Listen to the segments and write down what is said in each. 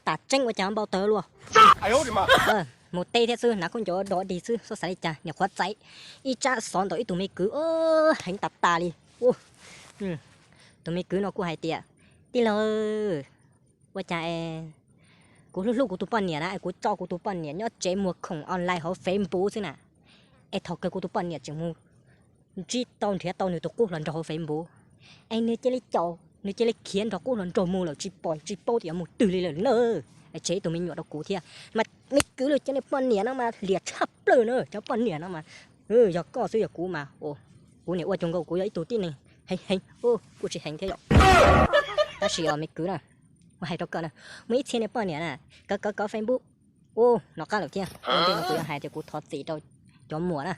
Tas tseeb ua cas npau taws luaj. Mus teb thiab xwb, hnav khaub ncaws dog dig xwb, xyov xav li cas, niam qhuav txais ib tsab xov ntawm ib tug me kwv heev tas tas li. Tus me kwv no kuj hais tias, tij laug, ua cas kuv hlub hlub kuv tus poj niam na, kuv tso kuv tus poj niam nyob tsev muag khoom online hauv Facebook xwb na, es thaum kawg kuv tus poj niam tseem mus ntsib tau nrhiav tau nws tus qub hluas nraug hauv Facebook, es nws cia li caum, nws cia li khiav nrog qub hluas nraug mus lawm, tsis pom tsis paub tias yuav mus twg li lawm na. Es tseg ib tug me nyuam rau kuv thiab. Mas me kwv, cov niag poj niam no mas liam tshaj plaws na, cov poj niam no mas, yog koj xwb yog kuv mas, kuv niam ua cuag nkaus kuv yog ib tug tib neeg heev heev, kuj tsis heev thiab yom. Tab sis os me kwv na, kuv hais rau koj na, muaj ib txhia niag poj niam na, kov kov kov Facebook, u, nov qab lawm thiab. Ntej no kuv yuav hais tias kuv thov txim rau cov muam na,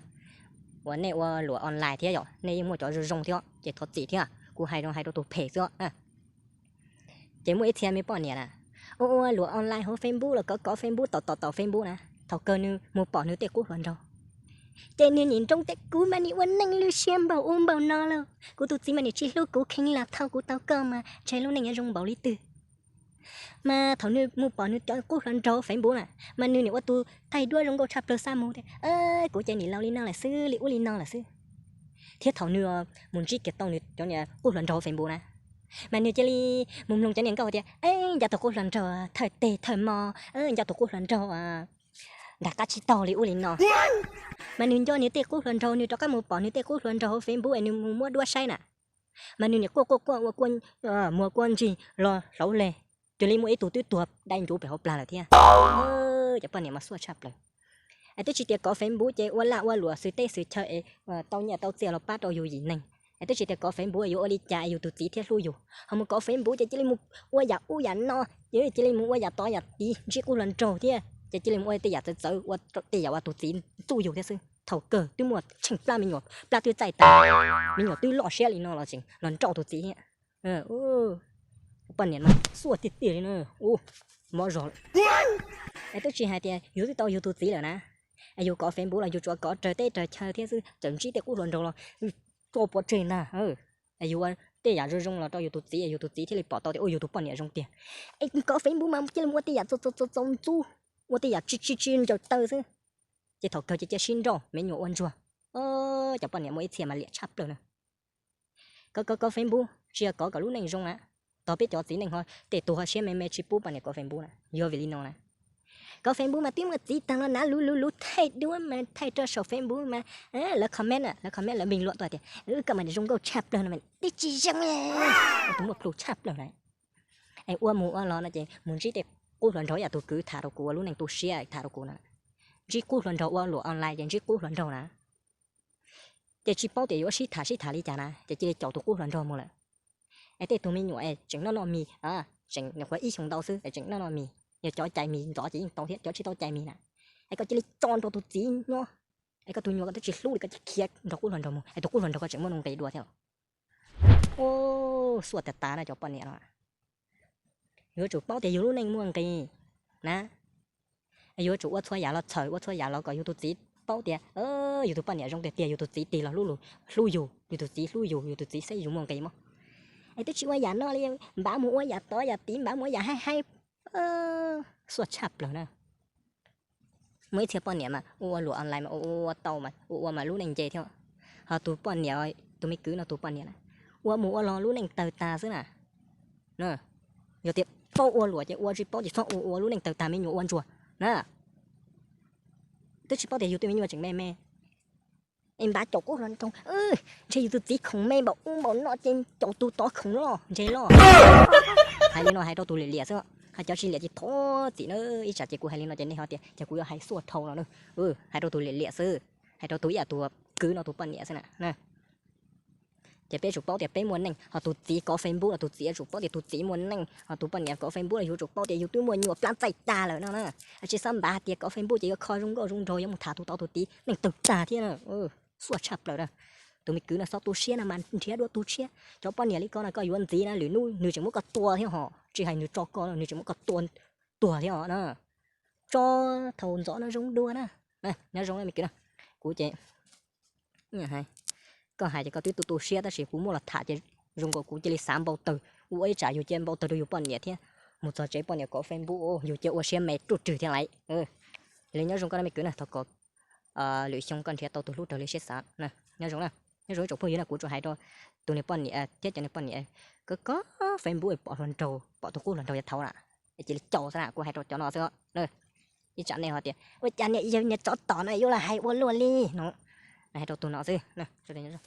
uas nej ua luam online thiab yom, nej yeej muaj cov zoo zoo thiab ces thov txim thiab, kuv hais zoo hais rau tus phem xwb na. Ces muaj ib txhia me poj niam na, ua ua luam online hauv Facebook los kov kov Facebook, tom tom tom Facebook na, thaum kawg nws mus pom nws tej qub hluas nraug, ces nws nim nroo tias kuv mas nim ua neej lwj siab npaum ub npaum no lauj, kuv tus txiv mas nim tsis hlub kuv, kheev lam thau kuv tau koj mas ntshe lub neej yuav zoo npaum li twg. Mas thaum nws mus pom nws cov qub hluas nraug Facebook na, mas nws nim ua tus thaij duab zoo nkauj tshaj plaws xa mus tias, kuv ces nim laus li no lawm xwb, li ub li no lawm xwb. Thiab thaum nws mus ntsib kiag tau nws cov niag qub hluas nraug Facebook na, mas nws cia li mus mloog cov niag nkauj tias, nco tus qub hluas nraug thawj teg thawj mo, nco tus qub hluas nraug nrag qab tsib taug li ub li no. Mas nws nco nws tej qub hluas nraug, nws rov qab mus pom nws tej qub hluas nraug hauv Facebook es nws mus muab duab saib na. Mas nws nim quaj quaj quaj ua muag quaj ntsig los hlauv leg, cuag li muaj ib tug twb tuag dai ncuv pem hauv plag lawm thiab. Cov poj niam mas xuaj tshaj plaws. Es twb tsis tias kov Facebook ces ua laj ua luam xwm teb xwm chaw es tau nyiaj tau txiaj los pab rau yus yim neeg. Es twb tsis tias kov Facebook yuav ua li cas es yus tus txiv thiaj hlub yus, ho mus kov Facebook ces cia li mus ua yam ub yam no, ces cia li mus ua yam tod yam tid, ntsib qub hluas nraug thiab ces cia li mus ua tej yam txawv txawv, ua tej yam uas tus txiv txuj yus thiab xwb. Thaum kawg twb muaj tsheej plab me nyuam, plab twb txaij tas, me nyuam twb loj siab li no los tseem los nrauj tus txiv thiab. Poj niam no xuaj tiag tiag li na, mob zog lawm. Es twb tsis hais tias yus twb tau yus tus txiv lawm na, es yus kov Facebook los yus tsuas kov raws teb raws chaw thiab xwb, txawm ntsib tej qub hluas nraug los tso pov tseg ntag. Es yus ua tej yam zoo zoo los rau yus tus txiv, yus tus txiv thiaj li pom tau tias ua yus tus poj niam zoo tiag. Es kov Facebook mas cia li mus ua tej yam txaus txaus ntxub, ua tej yam tsis tsis tsis ncaws taw xwb, ces thaum kawg ces cia sib nrauj me nyuam ua ntsuag. Cov poj niam muaj ib txhia mas liam tshaj plaws na. Kov kov kov Facebook tsis yog kov kom lub neej zoo na. Tog peb cov txiv neej ho tej tus ho siab me me tsis pub poj niam kov Facebook na, yog vim li no na. Kov Facebook mas twb muaj txiv tag los nav luv luv luv thaij duab mas thaij rau saum Facebook mas lawv comment, lawv comment lawv bình luận tuaj tias koj mas zoo nkauj tshaj plaws no, twb tsis zoo, tus muaj plhu tshaj plaws na. Es ua mus ua los no ces mus ntsib tej qub hluas nraug, yam tus kwv tham rau kuv ua lub neej tu siab tham rau kuv na. Ntsib qub hluas nraug ua luam online ces ntsib qub hluas nraug na. Ces tsis paub tias yuav sib tham sib tham li cas na, ces cia li caum tus qub hluas nraug mus lawm. Es tej tug me nyuam es tseem noj noj mis, tseem nyuam qhuav ib xyoos ntau xwb es tseem noj noj mis, yog cov cais mis ntxov ces yeej tau thiab, cov tsis tau cais mis na, es koj cia li tso nrog tus txiv nyob, es koj tus nyuam koj twb tsis hlub li koj cia li khiav nrog qub hluas nraug mus, es tus qub hluas nraug koj tseem muaj nuj nqis dua thiab los. Xuaj tas tas na cov poj niam no. Yuav tsum paub tias yus lub neej muaj nqis na. Yuav tsum ua txhua yam los txhawm, ua txhua yam los kom yus tus txiv paub tias yus tus poj niam zoo tiag tiag, yus tus txiv tig los hlub yus, yus tus txiv hlub yus, yus tus txiv saib yus muaj nqis mog. Es twb tsis ua yam no li, npav mus ua yam tod yam tid, npav mus ua yam haib haib, xuaj tshaj plaws na. Muaj ib txhia poj niam mas ua ua luam online mas ua ua tau mas ua ua mas lub neej nce thiab. Ho tus poj niam, tus me kwv no tus poj niam na, ua mus ua los lub neej tawg tag xwb na. Yog tias paub ua luam ces ua, tsis paub ces txhob ua, ua lub neej tawg tag me nyuam ua ntsuag na. Twb tsis paub tias yus tej me nyuam tseem me me, es npav caum qub hluas nraug, ntshe yus tus txiv khoom me npaum ub npaum no ces caum tus tod khoom loj ntshe loj. Hais li no hais rau tus liam liam xwb, hais cov tsis liam ces thov txim na. Ib tsam ces kuv hais li no ces nej ho tias ces kuv yuav hais xuaj dhau no na. Hais rau tus liam liam xwb, hais rau tus ib yam tus kwv no tus poj niam xwb na. Ces peb tsum paub tias peb muaj neej, ho tus txiv kov Facebook los tus txiv yuav tsum paub tias tus txiv muaj neej, ho tus poj niam kov Facebook los yuav tsum paub tias yus twb muaj nyuam plab txaij tag lawm no na. Tsis txhob npav hais tias kov Facebook ces yuav kho zoo nkauj zoo nraug, yuav mus tham tus tod tus tid, neej tawg tag thiab na. Xuaj tshaj plaws na. Tus me kwv no txhob tu siab no mas nrhiav dua tu siab. Cov poj niam li ko no koj yuav ntxiv na, lwm hnub nws tseem muab koj tua thiab ho, tsis hais nws tso koj, nws tseem muab koj tua tuag thiab os na. Tso thaum ntxov no zoo dua na. Nyob zoo na me kwv na. Kuv ces koj hais ces koj twb tu tu siab tab sis kuv muab los tham ces zoo nkaus kuv cia li xav npau taws, ua ib tsam yus cia npau taws rau yus poj niam thiab. mus txog tsev poj niam kov Facebook, yus cia ua siab me ruaj rwg thiab lawm. Li nyob zoo koj na me kwv na, thov kom lwm xyoo koj nrhiav tau tus hlub raws li siab xav. Nyob zoo na, nyob zoo ib tsoom phooj ywg na, kuv tsuas hais rau tus niag poj niam thiab cov niag poj niam kov kov Facebook pom hluas nraug, pom tus qub hluas nraug yav thaud na, cia li caum xwb na, kuv hais rau cov no xwb. Ib tsam nej ho tias ua cas niam yawg niag tsov tom no yuav los hais ua luaj li no, hais rau tus no xwb.